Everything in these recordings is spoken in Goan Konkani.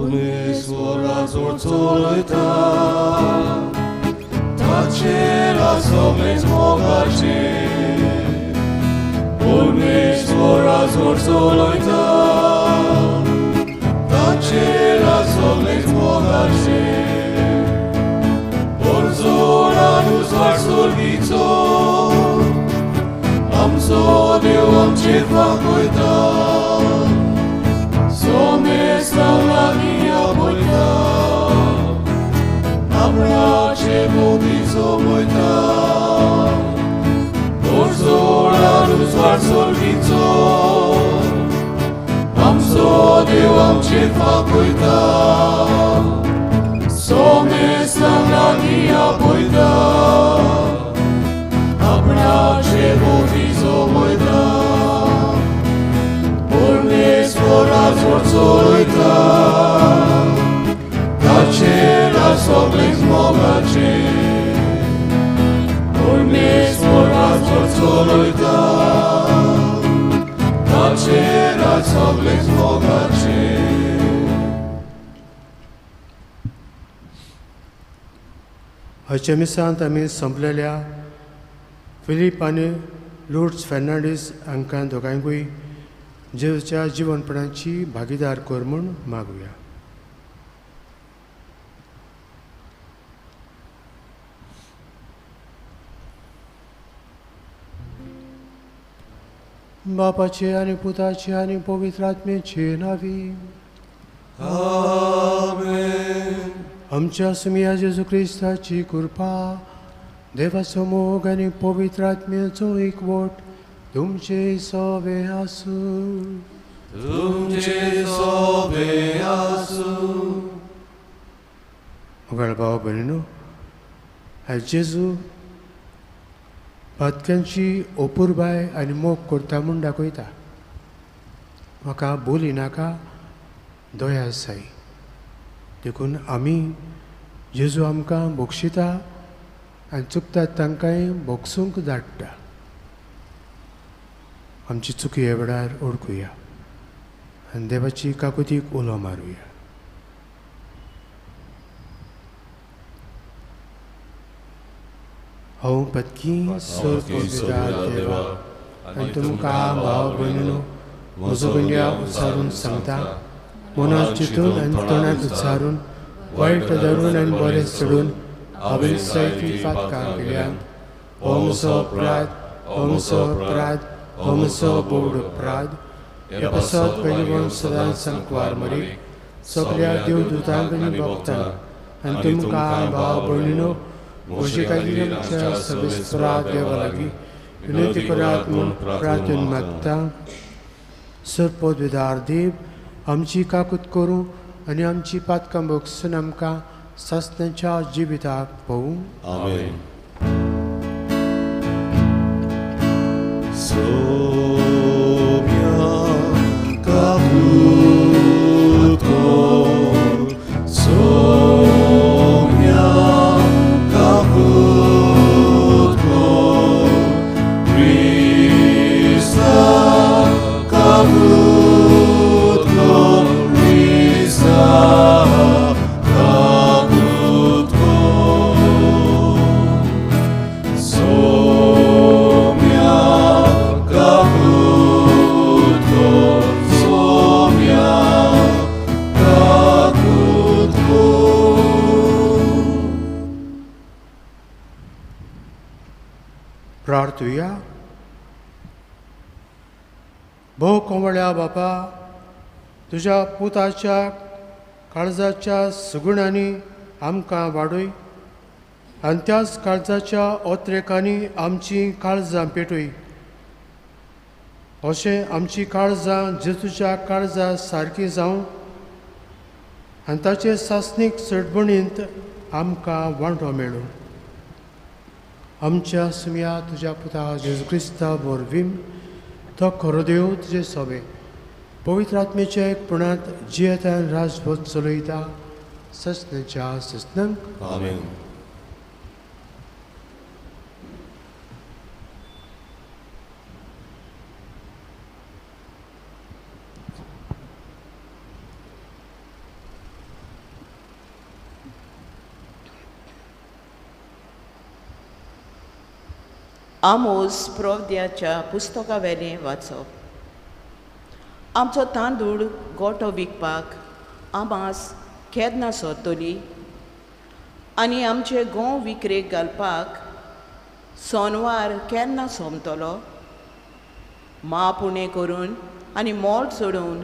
परमेश्वरा जोड चलयता ताचेर सगळेंच मोगाचें परमेश्वरा जोड चलयता ताचेर सगळेंच मोगाचें पोरजोडान उजवाड सर्गीचो आमचो देव आमचेर फांकयता सोमेस्तां लागीं आपयता आपणाचे भोंवती जमयता पोरजोडान उजवाड सर्गीचो आमचो देव आमचेर फांकयता सोमेस्तां लागीं आपयता आपणाचे भोंवती जमयता परमेश्वरा जोड चलयता ताचेर सगळेंच मोगाचें परमेश्वरा जोड चलयता ताचेर सगळेंच मोगाचें. आयच्या मिसांत आमी संपलेल्या फिलीप आनी लुर्ड्स फेर्नांडीस हांकां दोगांयकूय जेजूच्या जिवनपणाची भागीदार कर म्हूण मागुया. बापाचे आनी पुताचे आनी पवित्र आत्म्याचे नांवी आमेन. आमच्या सुमिया जेजू क्रिस्ताची कृपा, देवाचो मोग आनी पवित्र आत्म्याचो एकवट तुमचे सोबे आसूं. तुमचे सोबे आसूं. मोगाळ भाव भयणीनो, आयज जेजू पातक्यांची अपुरबाय आनी मोग करता म्हूण दाखयता. म्हाका बोली नाका, दया आसाय. देखून आमी जेजू आमकां बक्षिता आनी चुकतात तांकांय बक्षूंक धाडटा. आमची चुकी ह्या वेळार ओळखुया आनी देवाची काकुतीक उलो मारुया. हांव पत्की सोर देवा आनी तुमकां भाव भयणीनो म्हजो गुंड्या उच्चारून सांगता, मनात चिंतून आनी तोंडात उच्चारून वायट धरून आनी बरें सोडून हांवें जायतीं पातकां केल्यात. हो म्हजो अपराध, हो म्हजो अपराध, हो म्हजो बोड अपराध. ह्या पासत पयलीं सदांच सांकवार मरी सगल्या देवदूतांक आनी भक्तांक आनी तुमकां भाव भयणीनो म्हजे खातीर आमच्या सवेस्परा देवा लागीं विनंती करात म्हूण प्रार्थना मागता. सर्पविदार देव आमची काकूत करूं आनी आमची पातकां भोगसून आमकां सासणाच्या जिविताक पळोवं. आमेन. सोम्या काकूत कर, सोम्या काकूत कर, क्रिस्ता काकूत कर, क्रिस्ता काकूत कर. सोम्या काकूत कर, सोम्या काकूत कर. प्रार्थुया. भोव कोवळ्या बापा, तुज्या पुताच्या काळजाच्या सुगुणांनी आमकां वाडय आनी त्याच काळजाच्या ओत्रेकांनी आमचीं काळजां पेटय. अशें आमचीं काळजां जेजूच्या काळजा सारकीं जावं आनी ताचे सासणीक चडबणींत आमकां वांटो मेळूं. आमच्या सुमया तुज्या पुता जेजू क्रिस्ता वरवीं तो खरो देव तुजे सोबे पवित्र आत्मेच्या एकपणांत जियेतान राजभोज चलयता ससनाच्या ससनांक. आमेन. आमोस प्रोवद्याच्या पुस्तका वेलें वाचप. आमचो तांदूळ गोटो विकपाक आमास केन्ना सोदतली आनी आमचे गोंव विकरेक घालपाक सोनवार केन्ना सोंपतलो? माप उणें करून आनी मोल चडोवन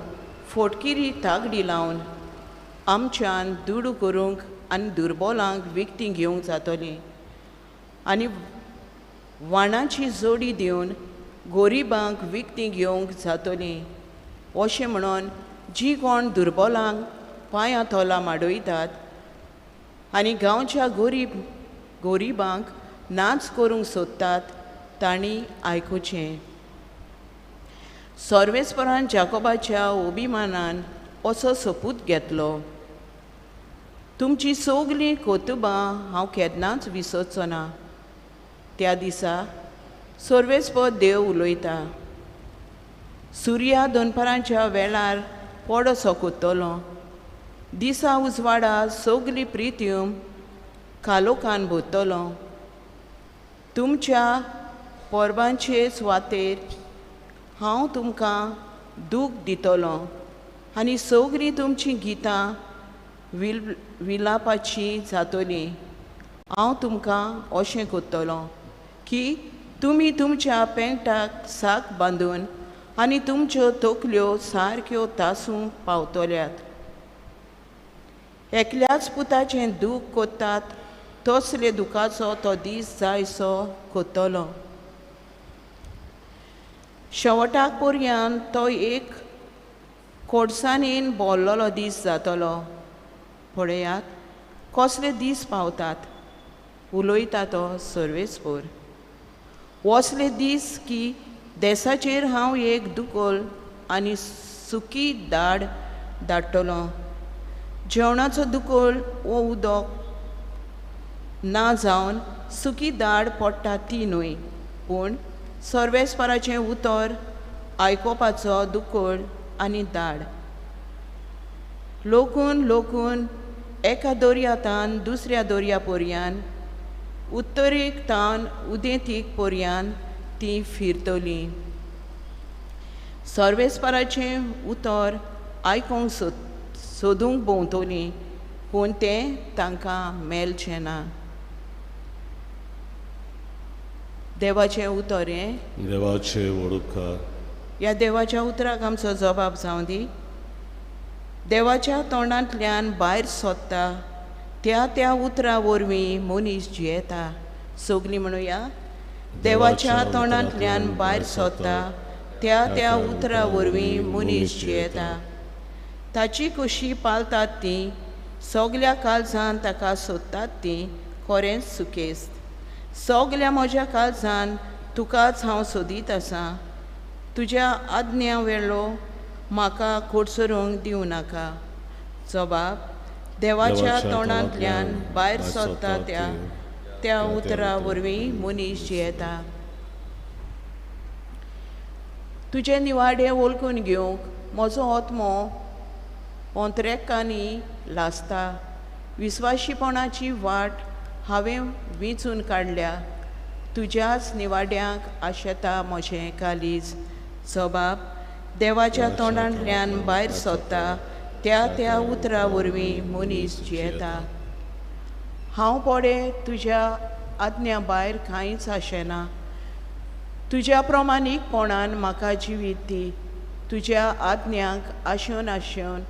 फोटकिरी तागडी लावन आमच्यान दुडू करूंक आनी दुर्बोलांक विकतीं घेवंक जातलीं आनी वाणाची जोडी दिवन गोरिबांक विकतीं घेवंक जातलीं अशें म्हणून जी कोण दुर्बोलांक पांयां तोलां माडयतात आनी गांवच्या गोरिबांक नाच करूंक सोदतात तांणी आयकुचें. सर्वेस्परान जाकोबाच्या अभिमानान असो सोपूत घेतलो, तुमची सगलीं कोतुबां हांव केन्नाच विसरचो ना. त्या दिसा सर्वेस्पर देव उलयता, सुर्या दनपारांच्या वेळार पडसो कोत्तलो, दिसा उजवाडा सगली प्रित्यूम कालोखान भरतलो. तुमच्या परबांचे सुवातेर हांव तुमकां दूख दितलो आनी सगळीं तुमचीं गितां विलापाचीं जातलीं. हांव तुमकां अशें करतलो की तुमी तुमच्या पेंटाक साक बांदून आनी तुमच्यो तकल्यो सारक्यो तासूंक पावतल्यात. एकल्याच पुताचें दूख कोत्तात तसले दुखाचो तो दीस जायसो कोत्तलो. शेवटाक पर्यान तो एक कोडसाणेन भरलेलो दीस जातलो. पळयात कसले दीस पावतात, उलयता तो सर्वेस्पर. वसले दीस की देसाचेर हांव एक दुकोल आनी सुकी दाड धाडटलो. जेवणाचो दुकोल वो उदक ना जावन सुकी दाड पडटा ती न्हय, पूण सर्वेस्पराचें उतर आयकुपाचो दुकोळ आनी दाड. लोकून लोकून एका दर्यातान दुसऱ्या दर्या पर्यान, उत्तरेक तान उदेंतीक पर्यान ती फिरतली. सर्वेस्पराचें उतर आयकूंक सोदूंक भोंवतली, पूण तें तांकां मेळचें ना. देवाचें उतर हें. देवाचे वडुपकार. ह्या देवाच्या उतराक आमचो जबाब जावं दी. देवाच्या तोंडांतल्यान भायर सोदता त्या त्या उतरा वरवीं मनीस जियेता. सगलीं म्हणुया, देवाच्या तोंडांतल्यान भायर सोदता त्या त्या उतरा वरवीं मनीस जियेता. ताची कशी पालतात ती सगल्या काळजान ताका सोदतात ती खरेंच सुकेस्त. सगल्या म्हज्या काळजान तुकाच हांव सोदीत आसा, तुज्या आज्ञा वेलो म्हाका कोडसरूंक दिवं नाका. जबाब, देवाच्या तोंडांतल्यान भायर सोदता त्या त्या उतरा वरवीं मनीस जियेता. तुजे निवाडे वळखून घेवंक म्हजो आत्मो ओंतरेकांनी लासता. विस्वाशीपणाची वाट हांवें विंचून काडल्या, तुज्याच निवाड्यांक आशेता म्हजें कालीज. जबाब, देवाच्या तोंडांतल्यान भायर सोदता त्या त्या उतरा वरवीं मनीस जियेता. हांव पडे तुज्या आज्ञा भायर कांयच आशेना, तुज्या प्रमाणीकपणान म्हाका जिवीत दी. तुज्या आज्ञांक आशेवन आशेवन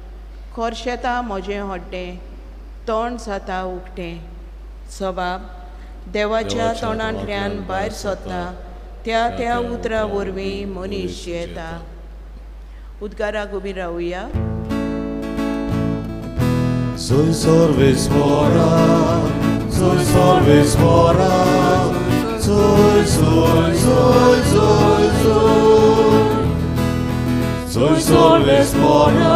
खर्शेता म्हजें हड्डें, तोंड जाता उकतें. जबाब, देवाच्या तोंडांतल्यान भायर सोदता त्या त्या उतरा वरवीं मनीस जियेता. उद्गाराक उबी रावया. Soy सर्वेस्परा, soy सर्वेस्परा, soy soy soy soy soy. Soy सर्वेस्परा,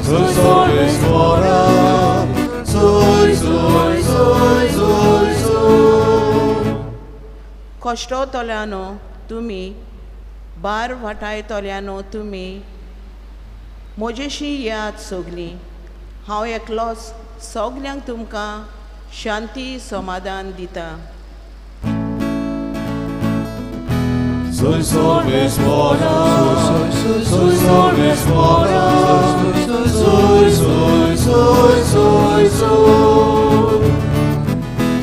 soy सर्वेस्परा, soy soy soy soy soy. कश्टतल्यानो तुमी, बार वाटायतल्यानो तुमी, म्हजेशी याद सगलीं. हांव एकलोच सगल्यांक तुमकां शांती समाधान दिता. Soy solves mora, soy solves mora, soy, soy, soy, soy, soy.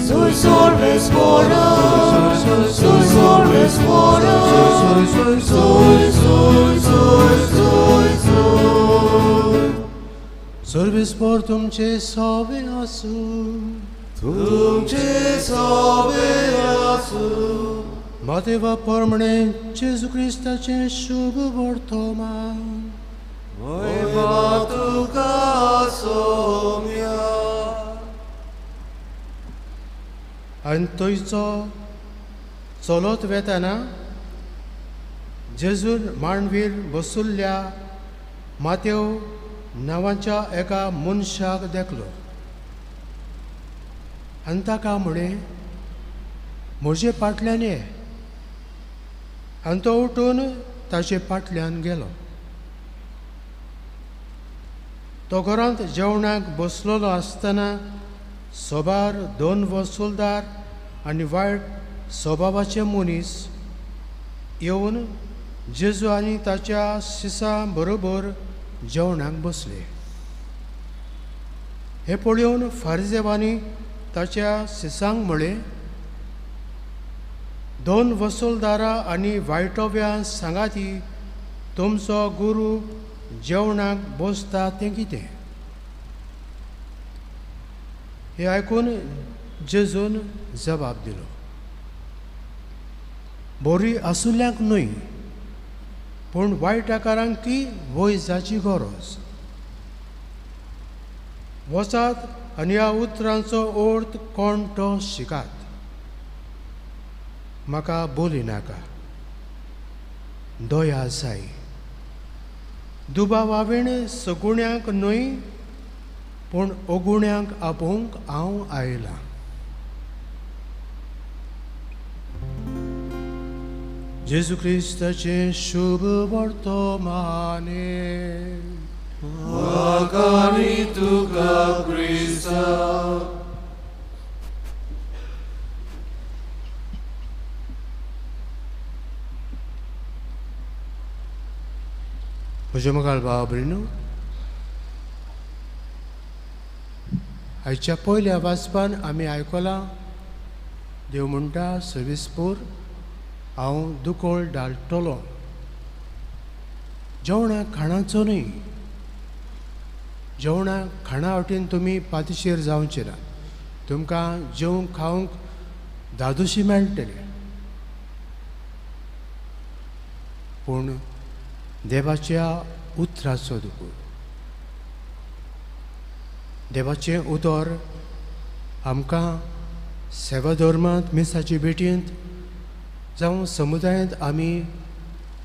Soy solves mora, soy solves mora, soy, soy, soy, soy, soy. Service por तुमचे सोबे आसूं, तुमचे सोबे आसूं. मातेवा परमणे जेजू क्रिस्ताचें शुभ वर्तमान. मोयमा तुका सोम्या. आनी थंयचो चलत वेताना जेजून मांडवीर बसुल्ल्या मातेव नांवाच्या एका मनशाक देखलो आनी ताका म्हळें, म्हजे फाटल्यान ये. आनी तो उठून ताचे फाटल्यान गेलो. तो घरांत जेवणाक बसलेलो आसतना सोबार दोन वसुलदार आनी वायट स्वभावाचे मनीस येवन जेजू आनी ताच्या शिसां बरोबर जेवणाक बसले. हें पळोवन फारिजेवांनी ताच्या शिसांक म्हळें, दोन वसुलदारां आनी वायटोव्यां सांगाती तुमचो गुरू जेवणाक बसता तें कितें? हें आयकून जेजून जबाब दिलो, बरी आसुल्ल्यांक न्हय पूण वायटकारांक की वैजाची गरज. वचात आनी ह्या उतरांचो अर्थ कोण तो शिकात. म्हाका बोली नाका, दया जाय. दुबावावेण सगुण्यांक न्हय पूण अगुण्यांक आपोवंक हांव आयलां. जेजू क्रिस्ताचें शुभ वर्तमाने. आनी तुका क्रिस्ता. म्हज्या मोगाळ भाव भयणीनो, आयच्या पयल्या वाचपान आमी आयकलां, देव म्हणटा सविस्पूर हांव दुकोळ डालटलो. जेवणाक खाणाचो न्हय, जेवणाक खाणा वटेन तुमी पातिशेर जावचे ना, तुमकां जेवंक खावंक धादोशी मेळटलें. पूण देवाच्या उतराचो दुकोळ, देवाचें उतर आमकां सेवा धर्मांत, मिसाचे भेटींत जावं समुदायांत आमी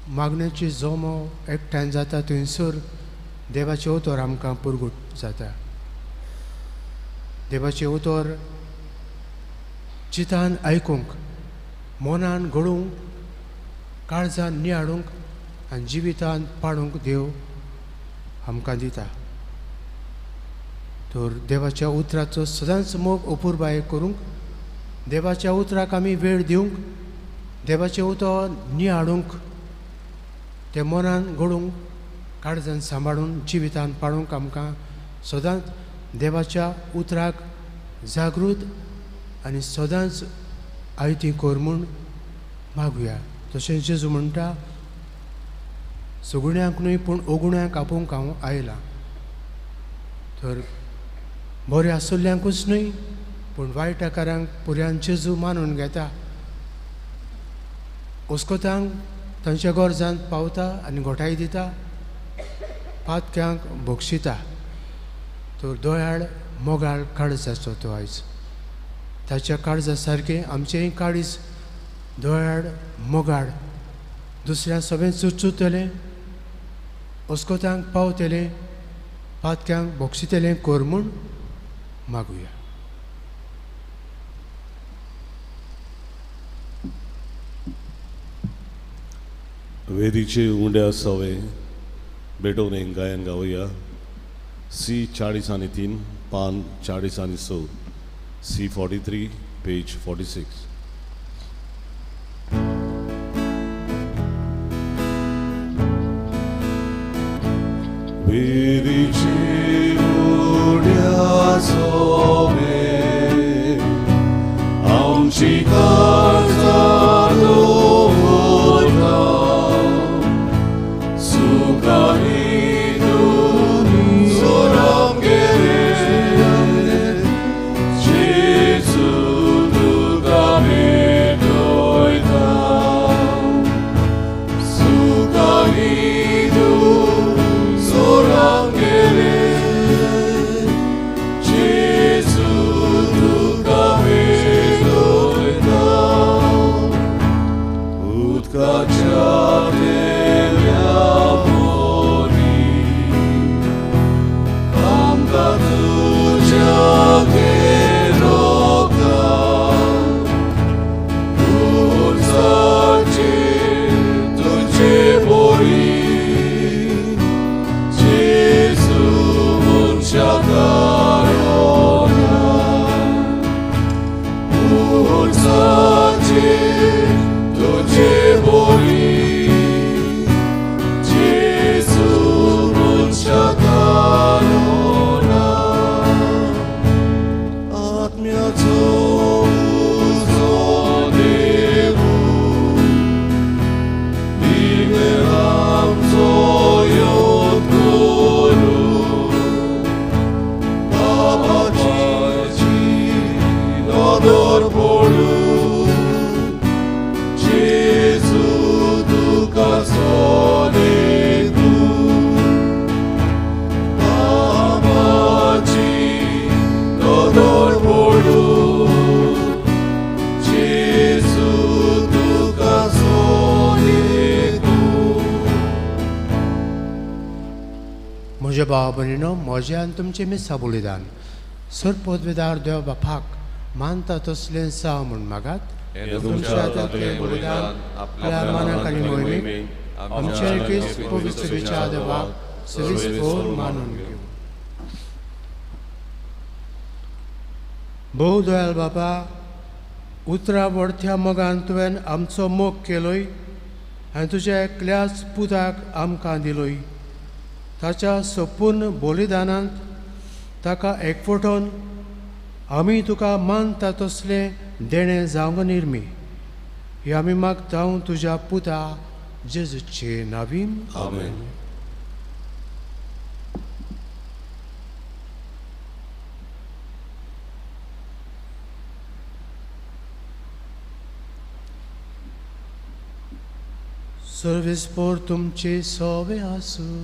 मागण्याची जमो एकठांय जाता थंयसर देवाचें उतर आमकां पुरगूट जाता. देवाचें उतर चितान आयकूंक, मनान घडोवंक, काळजान नियाळूंक आनी जिवितान पाडूंक देव आमकां दिता. तर देवाच्या उतराचो सदांच मोग अपुरबाय करूंक, देवाच्या उतराक आमी वेळ दिवंक, देवाचें उतर नियाळूंक, तें मनान घडोवंक, काळजान सांबाळून जिवितान पाळूंक आमकां सदांच देवाच्या उतराक जागृत आनी सदांच आयती कर म्हूण मागुया. तशें जेजू म्हणटा, सगुण्यांक न्हय पूण अगुण्यांक आपोवंक हांव आयलां. तर बरें आसुल्ल्यांकूच न्हय पूण वायटकारांक पुऱ्यान जेजू मानून घेता, ओस्कोतांक तांच्या गरजांत पावता आनी घोटाय दिता, पातक्यांक बक्षिता. तर दयाळ मोगाळ काळजाचो तो आयज ताच्या काळजा सारकें आमचेंय काळीज दयाळ मोगाळ, दुसऱ्या सगळें चुचुतलें, ओस्कोतांक पावतलें, पातक्यांक बक्षितलें कर म्हूण मागुया. वेदीचे उंड्या सवे भेटोवन एक गायन गावया. सी 43, पान 46, सी 43, पेज 46. विरीची उड्या सोबे आमची काळजां दवरता सुखांनी तूं सोरांगेर जेजू तुका भेटयता सुखांनी तूं सोरांगेर जेजू तुका भेटयता उदकाच्या देव्या मोरी आमकां तुज्या घेरोता उरसाचे तुजे बोरी जेजू मनशा कारोना उरसाचे तुजे बोरी जेजू मनशा कारोना आत्म्याचो उजो देवू दिवे आमचो योत करूं बाबाची नदर पडूं जेजू तुका सोदेकूं बाबाची नदर पडूं जेजू तुका सोदेकूं. म्हज्या भाव भयणीनो, म्हजें आनी तुमचें मिसा बलिदान सर पदवेदार देव बापाक मानता तसलें जावं म्हूण मागात. तुमच्या हातांतलें बलिदान आपल्या मनाक आनी मोहिमेक आमच्या क्रिस्त पवित्र विचार देवाक सविस्तर मानून घेवं. भोव दयाळ बाबा, उतरां वरत्या मोगान तुवें आमचो मोग केलोय आनी तुज्या एकल्याच पुताक आमकां दिलोय. ताच्या संपूर्ण बलिदानांत ताका एकवटोवन आमी तुका मानता तसलें देणें जावंक निर्मी हे आमी मागता तुज्या पुता जेजूचे नावीन. आमेन. सर्वेस्पोर तुमचे सोवे आसूं.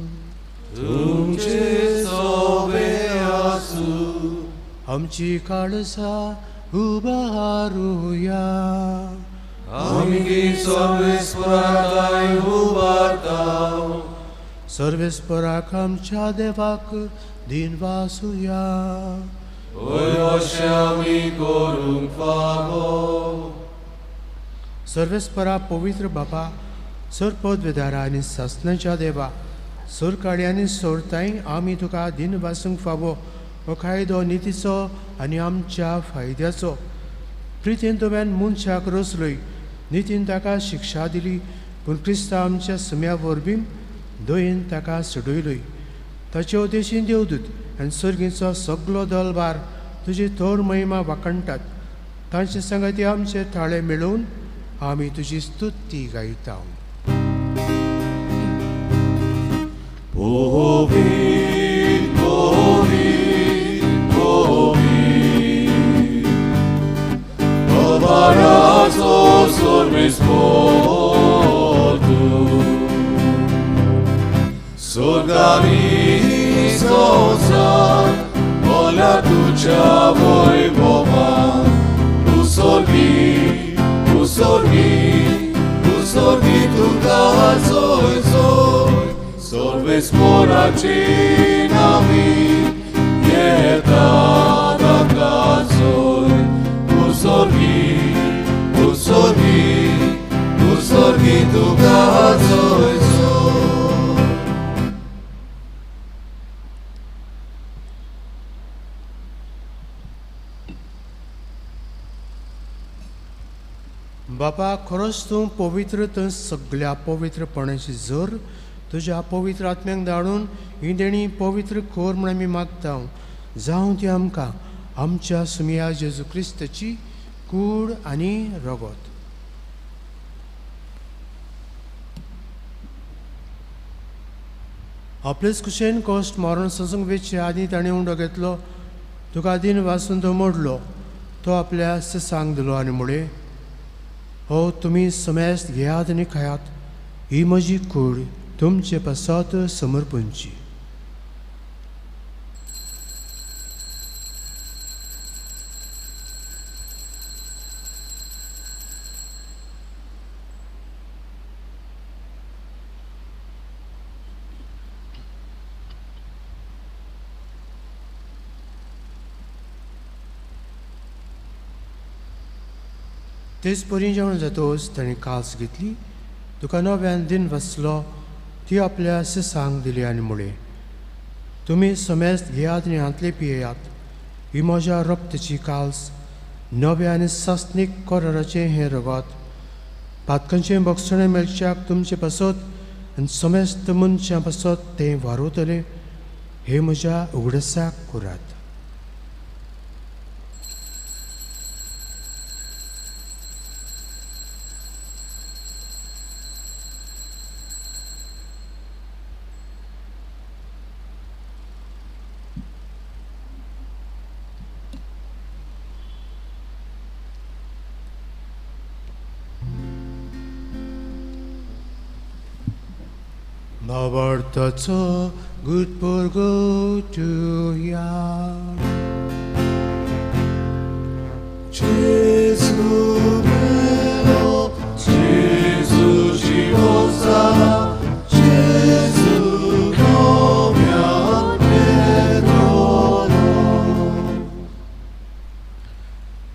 तुमचे सोबे आसूं. आमची काळसा उबारुया. आमी सर्वेस्पराक उबारता. सर्वेस्पराक आमच्या देवाक दिनवासुया. होय अशें आमी करूंक फावो. सर्वेस्परा पवित्र बापा, सर पदवेदारा आनी सासणाच्या देवा, सरकाळी आनी सोरताय आमी तुका दिनवासूंक फावो हो कायदो नितीचो आनी आमच्या फायद्याचो. प्रितीन तुवें मनशाक रचलोय, नितीन ताका शिक्षा दिली, पूण क्रिस्तांव आमच्या सुम्या वरवीं दयेन ताका सोडयलोय. ताचे उद्देशीन देवदूत आनी सर्गीचो सगलो दलभार तुजी थोर महिमा वाखणटात. तांचे संगती आमचे थाळे मेळोवन आमी तुजी स्तुती गायता. पवित्र पवित्र पवित्र अबाराचो सर्वेस्पर तूं स्वर्गांनी संवसार भरल्या तुज्या वैभवान. तूं स्वर्गी, तूं स्वर्गी, तूं स्वर्गी तुका जोय जोय. सर्वेस्पराची नावी येता ताका जोय. तूं स्वर्गी, तूं स्वर्गी, तूं स्वर्गी तुका जोय जोय. बापा, खरोच तूं पवित्र, थंय सगळ्या पवित्रपणाची जर तुज्या पवित्र आत्म्यांक धाडून ही देणी पवित्र कर म्हूण आमी मागता. जावं ती आमकां आमच्या सुमिया जेजू क्रिस्ताची कूड आनी रगत. आपलेच कुशेन कश्ट मरण सोसूंक वेचे आदीं ताणें उंडो घेतलो, तुका दिन वासून तो मोडलो, तो आपल्या सांग दिलो आनी म्हळें, हो तुमी समेस्त घेयात आनी खायात, ही म्हजी कूड तुमचे पासत समर्पणची. तेच परी जेवण जातोच ताणें काल्स घेतली, तुका नव्यान दिन वसलो, ती आपल्या सांग दिली आनी म्हळें, तुमी समेस्त घेयात आनी हांतले पियेयात, ही म्हज्या रक्ताची काल्स, नव्या आनी सासणीक कराराचें हें रगत, पातकांचें बक्षणें मेळच्याक तुमचे पासत आनी समेस्त मनशां पासत तें वारवतलें, हें म्हज्या उगडसाक करात. भावार्थाचो गुटपुरगोटुया. Gesù mio, Gesù ci sarà, Gesù mio eterno.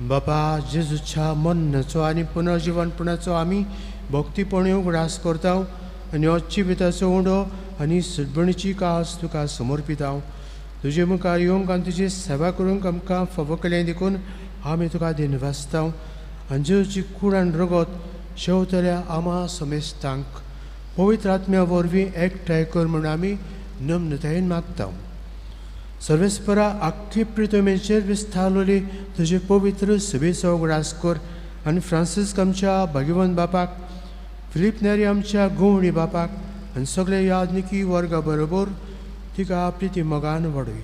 बापा जेजूच्या मरणाचो आनी पुनर्जीवनपणाचो आमी भक्तीपणी उगडास करता आनी हो जिविताचो उंडो आनी सुटबणीची कास तुका समर्पिता. तुजे मुखार येवंक आनी तुजी सेवा करूंक आमकां फावो केलें देखून आमी तुका दिनवासता. आनी जेजूची कूड आनी रगत शेवतल्या आमा समेस्तांक पवित्र आत्म्या वरवीं एकठांय कर म्हूण आमी नम्रतायेन मागता. सर्वेस्परा आख्खी प्रितमेचेर विस्तारलोली तुजे पवित्र सभेचो उगडास कर आनी फ्रांसिस्क आमच्या भाग्यवंत बापाक, फिलीप नेरी आमच्या गोवणी बापाक आनी सगळे याज्ञिकी वर्गा बरोबर तिका प्रिती मोगान वाडय.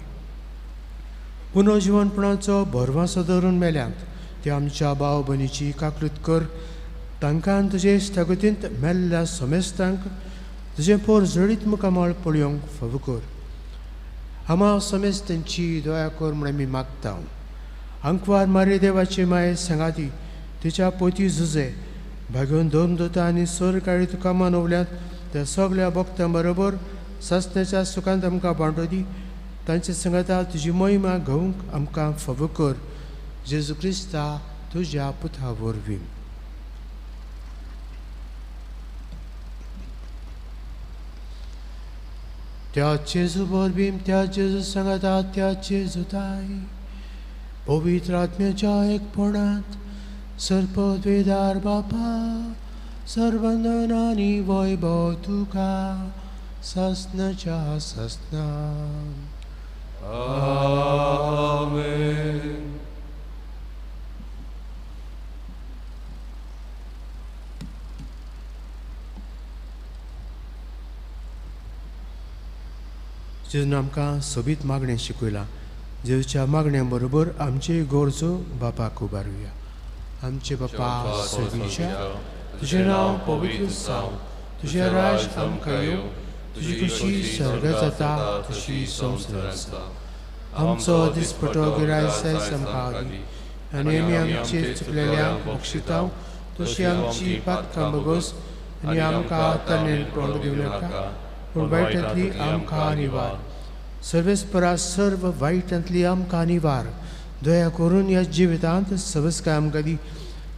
पुनर्जिवनपणाचो भरवासो धरून मेल्यांत ते आमच्या भाव भयणीची काकृत कर, तांकां तुजे स्थगतींत मेल्ल्या समेस्तांक तुजें पोर जळीत मुखामळ पळोवंक फावो कर. आमा समेस्तांची दया कर म्हूण आमी मागता. आंकवार मारी देवाची माये सांगाती तिच्या पोती जुजे भागोवन दोन दोता आनी सरकाळी तुका मानवल्यात त्या सगळ्या भक्तां बरोबर सासण्याच्या सुखांत आमकां बांटो दी. तांचे सांगाता तुजी महिमा घेवंक आमकां फावो कर. जेजू क्रिस्ता तुज्या पुता वरवीं. त्या जेजू वरवीं, त्या जेजू सांगाता, त्या जेजू ताय पवित्र आत्म्याच्या एकपणांत सर्पद्वेदार बापा सर्वंदनानी वैभव तुका सासनाच्या सासना. आमेन. जेजून आमकां सोबीत मागणें शिकयलां. जेजूच्या मागण्या बरोबर आमचे गरजो बापाक उबारुया. आमचे बापा सर्गीच्या, तुजें नांव पवित्र जावं, तुजें राज आमकां येवं, तुजी खुशी स्वर्गांत जाता तशी संवसारांत जावं. आमचो दिसपटो गिरायस आमकां दी आनी आमी आमचे चुकलेल्यांक बक्षिता तशी आमची पातकां बगस आनी आमकां ताणें तोंड दिवं नाका, पूण वायटांतली आमकां निवार. सर्वेस्परा सर्व वायटांतली आमकां निवार. दया करून ह्या जिवितांत सवस्काय आमकां दी.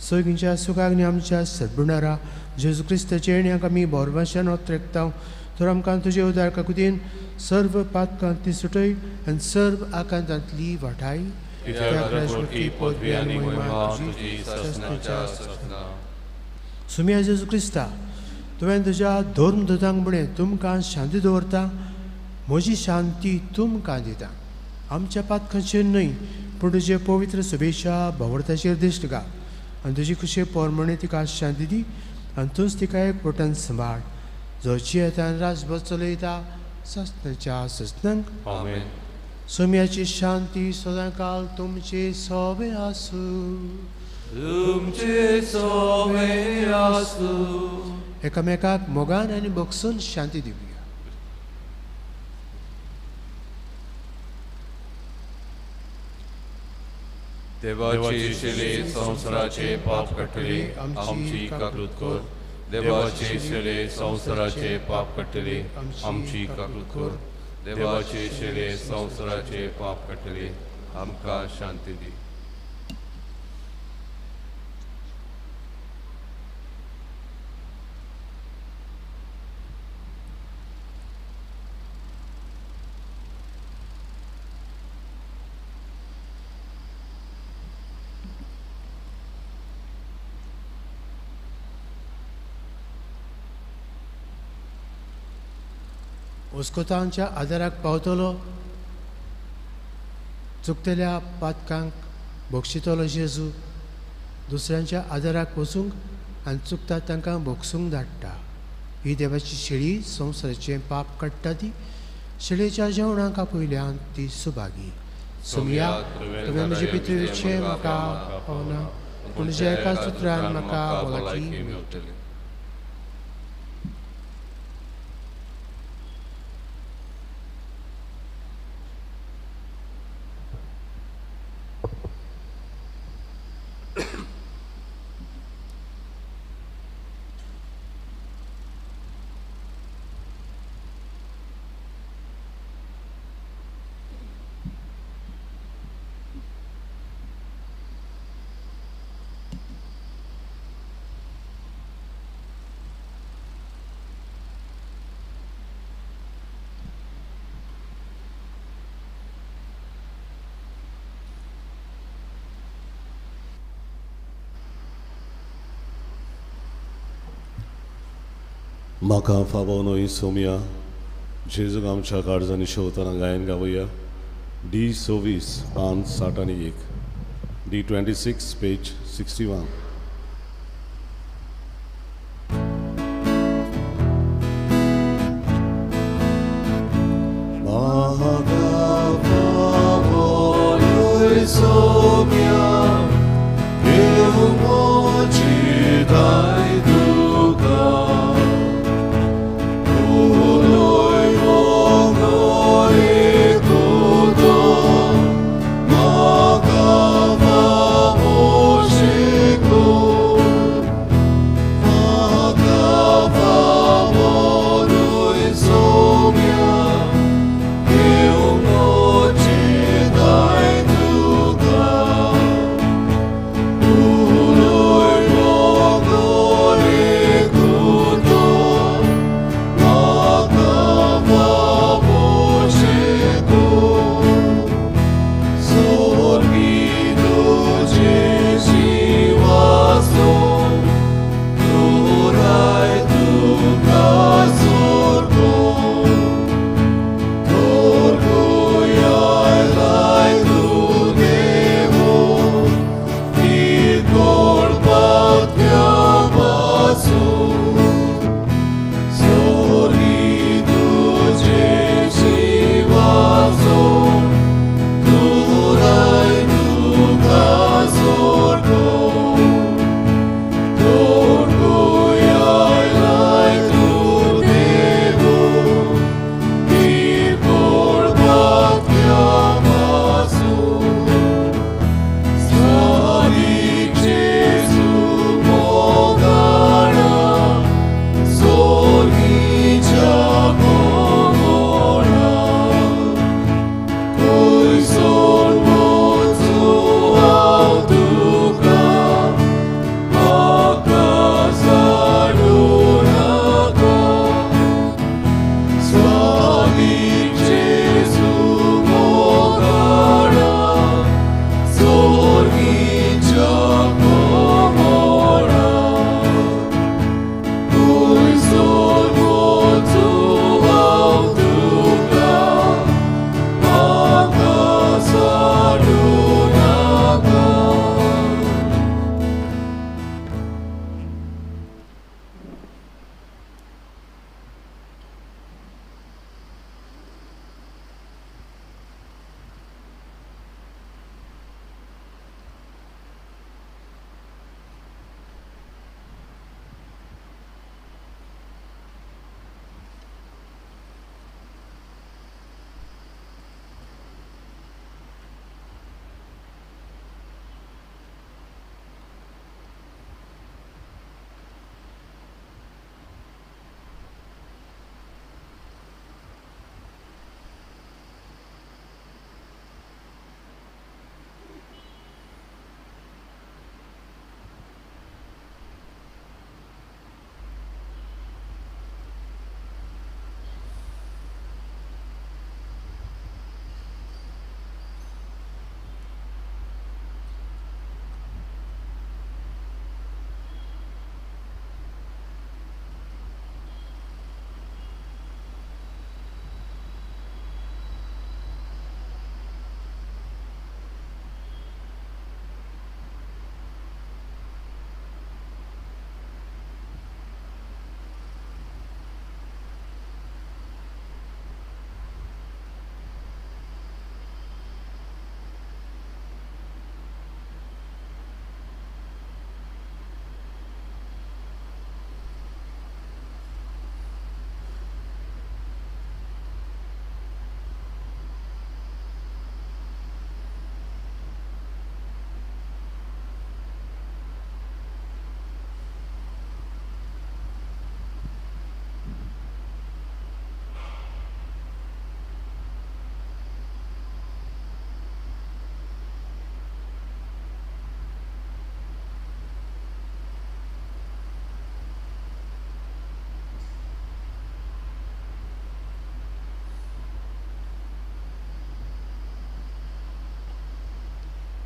सगळींच्या सुखाक आनी आमच्या सद्गुणारा जेजू क्रिस्ताचे येण्याक आमी बोरवाशान ओत्रेकता. तर आमकां तुजे उदार काकुतीन सर्व पातकांतली सुटय आनी सर्व आकांतांतली वाटाय. सुमिया जेजू क्रिस्ता तुवें तुज्या धर्मदूतांक म्हणलें, तुमकां शांती दवरता, म्हजी शांती तुमकां दिता. आमच्या पातकांचेर न्हय पूण तुजे पवित्र शुभेच्छा भवर्थाचेर दिश्ट घाल आनी तुजी खुशे पोरमणे तिका शांती दी आनी तूंच तिका एक पटन सांबाळ, जो जियेता आनी राजभर चलयता सस्नाच्या सस्नांक. आमेन. सोम्याची शांती सदांकाल तुमचे सोबे आसूं. तुमचे सोबे आसूं. एकामेकाक मोगान आनी बक्षून शांती दिवया. देवाची शिले संवसाराचे पाप काडटली आमची काकूत कर. देवाची शिले संवसाराचे पाप काडटली आमची काकूत कर. देवाची शिले संवसाराचे पाप काडटली आमकां शांती दी. ओस्कोतांच्या आदाराक पावतलो, चुकतल्या पातकांक बक्षितलो जेजू दुसऱ्यांच्या आदाराक वचूंक आनी चुकता तांकां बक्षूंक धाडटा. ही देवाची शेळी संवसाराचें पाप काडटा. ती शेळयेच्या जेवणाक आपयल्यान ती सुभागी. सोमया, तुवें म्हजे पितृचें म्हाका पावना, पूण तुज्या एका सुत्रान म्हाका भलायकी मेळटली. म्हाका फावो न्हय सोमया, जेजूक आमच्या काळजांनी शेवतना गायन गावया. डी 26 पान 61, डी 26 पेज 61. म्हाका फावो न्हय सोमया, देव म्हजी दाय तुका.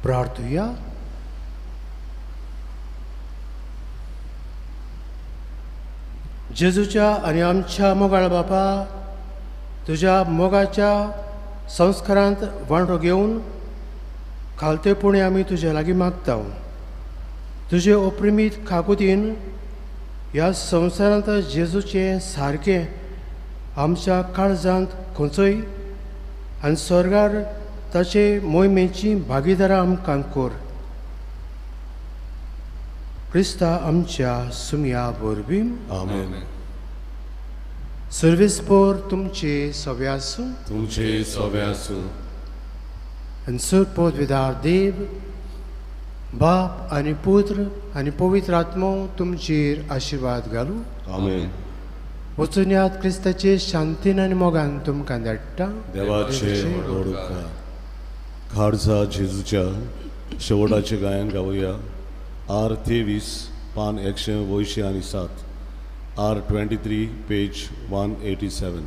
प्रार्थुया. जेजूच्या आनी आमच्या मोगाळ बापा, तुज्या मोगाच्या संस्कारांत वांटो घेवन खालतेपणी आमी तुज्या लागीं मागता. तुजे ओप्रिमीत खाकुतीन ह्या संवसारांत जेजूचें सारकें आमच्या काळजांत खंचय आनी स्वर्गार ताचे मोहिमेची भागीदारां आमकां कर. क्रिस्ता आमच्या सुमया वरवीं. आमेन. सर्वेस्पोर तुमचे सवे आसूं. तुमचे सवे आसूं. आनी सरपोतविदार देव बाप आनी पुत्र आनी पवित्र आत्मो तुमचेर आशिर्वाद घालूं. आमेन. वचून क्रिस्ताचे शांतीन आनी मोगान तुमकां धाडटा. देवाचे व्हड उपकार. खारजा जेजूच्या शेवटाचें गायन गावया. आर 23 पान 187, आर 23 पेज 187.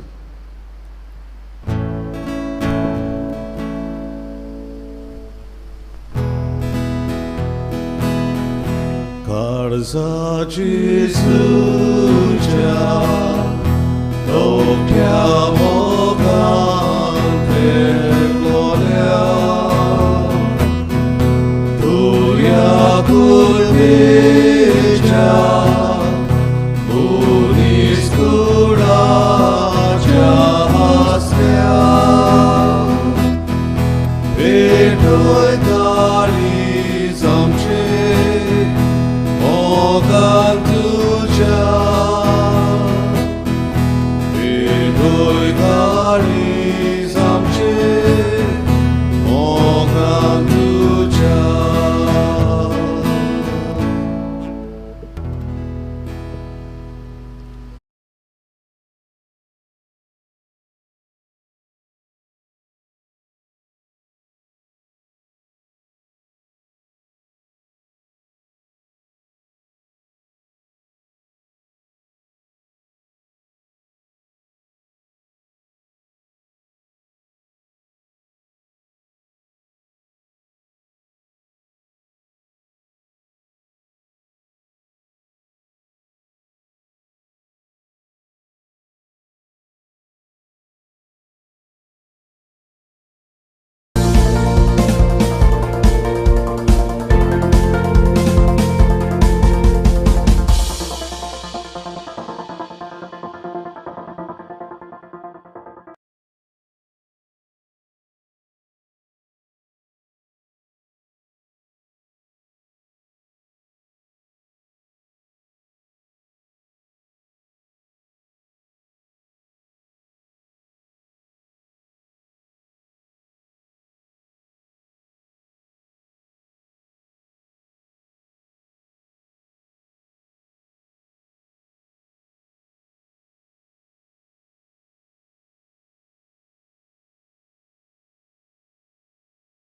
खारजा जेजूच्या धोक्या मोगान पेटलोल्या तुज्या कुर्बेच्या